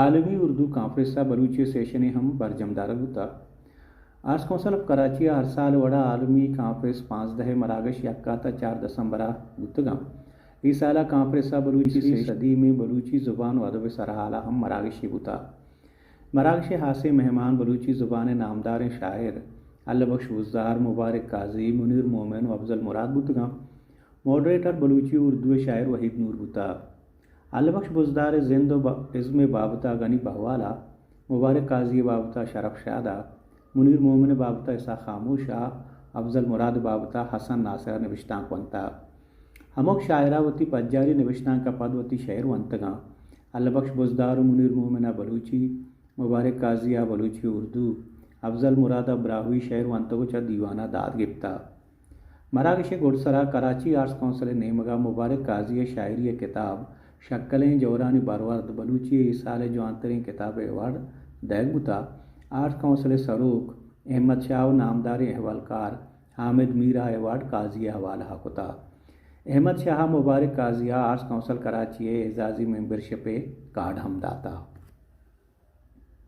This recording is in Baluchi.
عالمی اردو کانفرنس ءَ بلوچی سیشنے ہم برجم دارگ بوتگ۔ آرٹس کونسل آف کراچی ءَ ہر سال وڑا عالمی کانفرنس پانزدہ مراگش یک ءَ تا چار دسمبر ءَ بوتگاں۔ اے سال ءَ کانفرنس ءَ بلوچی صدی میں بلوچی زبان و ادب سرحال ءَ ہم مراگشے بوتگ۔ مراگش ءِ ہاسیں مہمان بلوچی زبان ءِ نامداریں شاعر اللہ بخش بزدار، مبارک قاضی، منیر مومن و افضل مراد بوتگاں۔ ماڈریٹر بلوچی و اردو ءِ شاعر وحید نور بوتگ۔ اللہ بخش بزدار ءِ زند و با-، ازم ءِ بابت ءَ غنی بہوال ءَ، مبارک قاضی ءِ بابت ءَ شرف شاد ءَ، منیر مومن ءِ بابت ءَ اسحاق خاموش ءَ، افضل مراد ءِ بابت ءَ حسن ناصر ءَ نبشتانک ونتگ۔ ہمک شاعر ءَ وتی پجاری نبشتانک ءَ پد وتی شعر ونتگاں۔ اللہ بخش بزدار و منیر مومن ءَ بلوچی، مبارک قاضی ءَ بلوچی اردو، افضل مراد ءَ براہوئی شعر ونتگ و چہ دیوان ءَ داد گپتگ۔ مراگش ءِ گڈسرا کراچی آرٹس کونسل ءِ نیمگ ءَ مبارک قاضی ءِ شاعری ءِ کتاب شکلیں جورانی برورد بلوچی ءِ اے سال ءِ جوانتریں کتاب ءِ ایوارڈ دئیگ بوتگ۔ آرٹس کونسل ءِ سروک احمد شاہ و نامداریں احوالکار حامد میر ءَ ایوارڈ قاضی ءِ حوالہ ءَ کتگ۔ احمد شاہ ءَ مبارک قاضی ءَ آرٹس کونسل کراچی ءِ اعزازی ممبرشپ ءِ کارڈ ہم داتگ۔